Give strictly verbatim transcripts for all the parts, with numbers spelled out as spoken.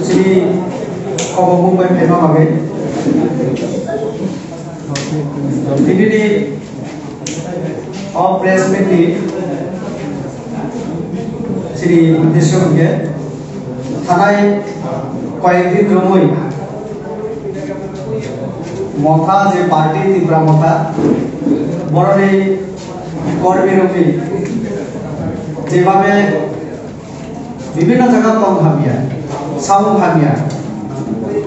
Chini kobo mung bai phaima bagwi. Tini ni o press meet ni chini uddesyo hwnkhe thanai koyek din romwi Motha je party Tipra Motha boroni kormi romwi jebabe Bibhinno jaga tong hamya, samung hamya,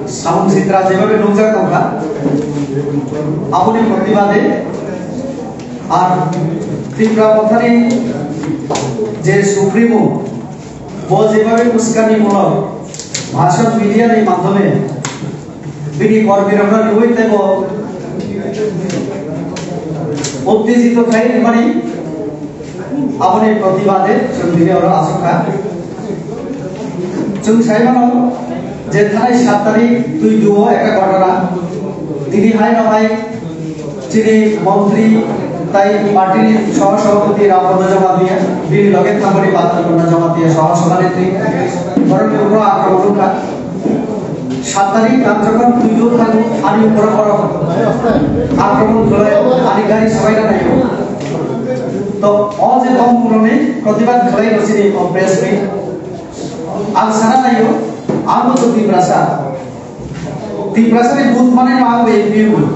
samung sitra jebabe nungjak tongkha, aboni protibade ar Tipra Mothani je Supremo, bo jebabe uskanimulok bhashon media ni madhyome bini kormirokno riwi teibo uttejito khai rwmani, aboni protibade chwng tini oro achukha. Chwng sai mano je thanai sat tarik twi duo ekta ghotona, tini hai no hai chini montri tai party ni soho sabhapati Ramprasad Jamatia, bini loge thangmani Batal Purna Jamatia soho sabhapati borok ni upor akromon wngkha. Sat tarik ang jokhon puilu thango, ani upor borok akromon khlai, ani gari sabaina naio. To o je tongmung rokni protibad khlai rw chini o press meet. Ang sana naio, ang bo to Tiprasa. Tiprasa ni but manwi no ang bo M P wng.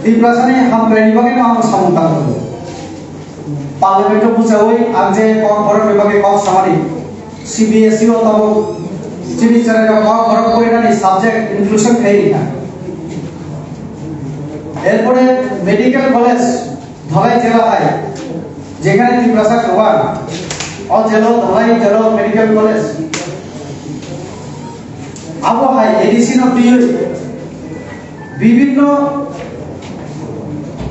Tiprasa ni hamkrai ni bagwi no ang bo samung tang tongo. Parliament o buchawi ang je kok borok ni bagwi kok samani C B S E o tabuk chini cherai rok kok borok porinani subject inclusion khai rikha. Erpore medical college Dhalai jela hai, jekhane Tiprasa kwbang, o jelo Dhalai jelo medical college. Abo hai A D C no twiwi bibhinno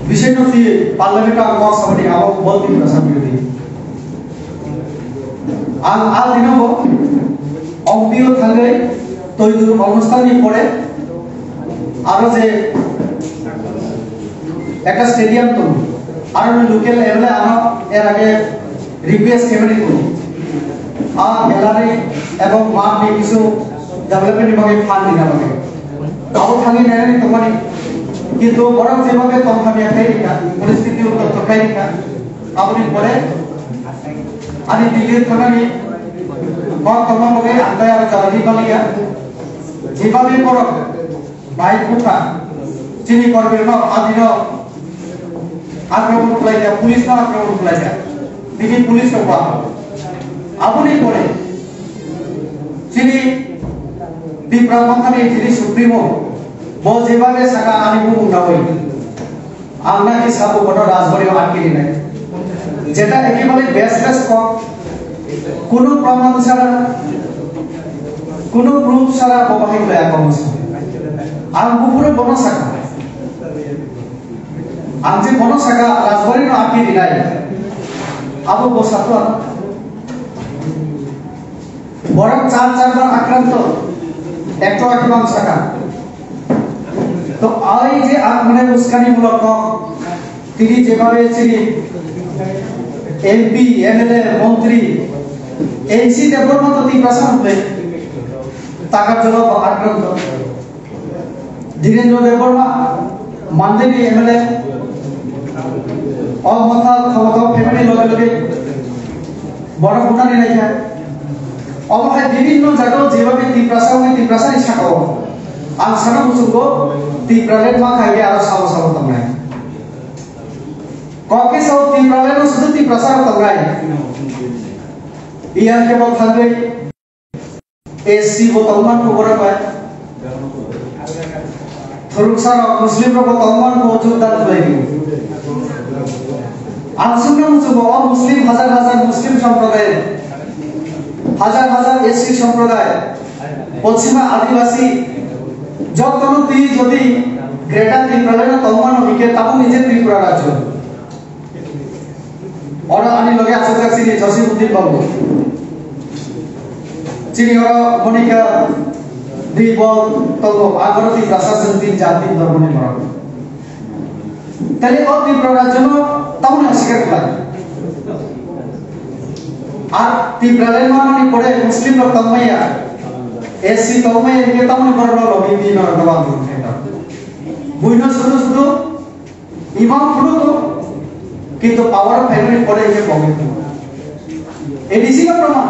bishoy no twiwi parliament o ang kok samani abo bo Tiprasa birodhi. Ang a dino bo M P o thangwi twi duru onusthan ni pore aro je ekta stadium tongo, aro ni local M L A ano er age request khaimani tongo. A gallery ebong math ni kisu development ni bagwi fund rina bagwi. Abo thangwi nainani tongmani. Kintu borok jebhabe tongtham ya khai rikha, poristiti untokto khai rikha. Aboni pore ani Delhi thangnani kok tongma bagwi ang tai aro jalani maliya. Jebhabe borok Bai bukha chini kormrokno adino akromon khlaikha, police no akromon khlaikha, tini police rok ba. Aboni pore chini Tipra Mothani chini Supremo bo jebabe saka ani bumung nawi. Ang naki sabo kono rajbari o atki rinai. Jeta ekebare baseless kok. Kuno praman sara, kuno proof sara bo bahai khlai ako musa. Ang bufuro bono saka. Ang je bono saka rajbari no atki rinai. Abo bo satwa. Borok char char bar akranto, ekto akhe bang saka. To ai je ang mane uskani mulok kok, tini jebabe chini M P, M L A, montri, N C Debbarma to Tiprasa hwnle, takar jolo ba akranto. Dhirendra Debbarma, Mandini M L A, o Motha Thamoto family loge loge borok butani naikha. Omo hai bibhinno jaga o jebabe Tiprasa wngwi Tiprasa ni saka o ang sana muchungo Tipraland ma khai aro sabo sabo tongnai. Kok khe sao Tipraland o sudu Tiprasa rok tongnai. Iya khe bo thangwi S C bo tongman kho borok bai. Thuruksa rok Muslim rok bo tongman kho jogdan khlai di. Ang sungno muchungo o Muslim hajar hajar Muslim somproday, hajar hajar S C somproday, Poschima Adibasi, jotono twi jodi Greater Tipraland o tongmano hikhe tabuk ni je Tripura rajyo. Oro ani loge achukjak chini Jasimuddin babu. Chini oro Monika di bo tongo, agoro Tiprasa chwng tin jat tin dhormoni borok. Tei o Tripura rajyono tamoni asikar khlai. Ar Tipraland manani pore Muslim rok tongmaya. S C tongmai hingke tamoni borok no logi di no no bang thai ta. Buino sudu sudu imam phuru to, kintu power phaimani pore hingke bogin. A D C no proman.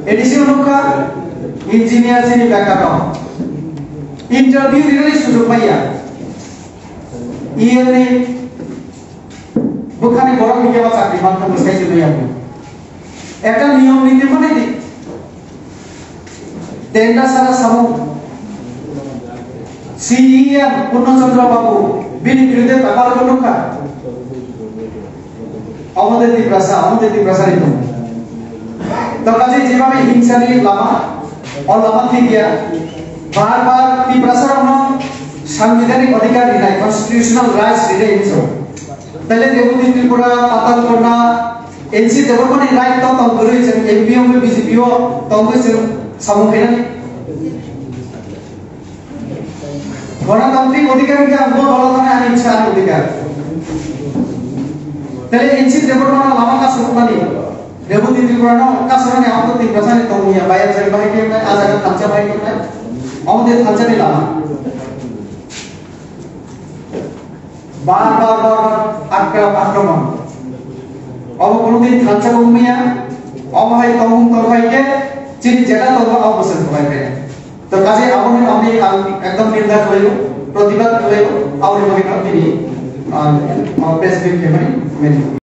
A D C no nukha engineer sini backup. Interview rinani sujug maya. Iyani bukhani borok hingke ba chakri mantha mwsai se maya. Ekta niyom niti mani di. Tenda sara samung. C E M Purno Chandra Babu, bini birude tapal ko nukha. Omo de Tiprasa, omo de Tiprasa ni tong. To kaje jeba bi hingsa ni lama, o lama thik ya. Bar bar Tiprasa rok no sanbidanik odhikar rinai, constitutional rights rinai hinso. Tale Deputy Tripura, Patal Kona, N C Debbarmani right to tong kwrwi chwng M P wngwi B J P o tongwi chwng samung khainani. Ganatantrik odhikar wngkhe ang bo dolo thangwi ani bwsa ani odhikar. Tele N C Debbarmano lama kasukmani, Deputy Tripurano kasukmani, ang to tin bwsani tongmung ya, bayar jani bahai khe wngnai, a jaga thansa bahai khe wngnai, omo de thansani lama. Bar bar bar bar akra-, akraman. Omo kono din thansa bo wngya. Omo hai tongmung tong hai khe chini jeta tongo abo bwswk tong hai khe. To kaje abo ni tamni ang ekdom ninda khlaio, protibad khlaio, abo ni bagwi ang tini, ah, press meet khe mani, mani.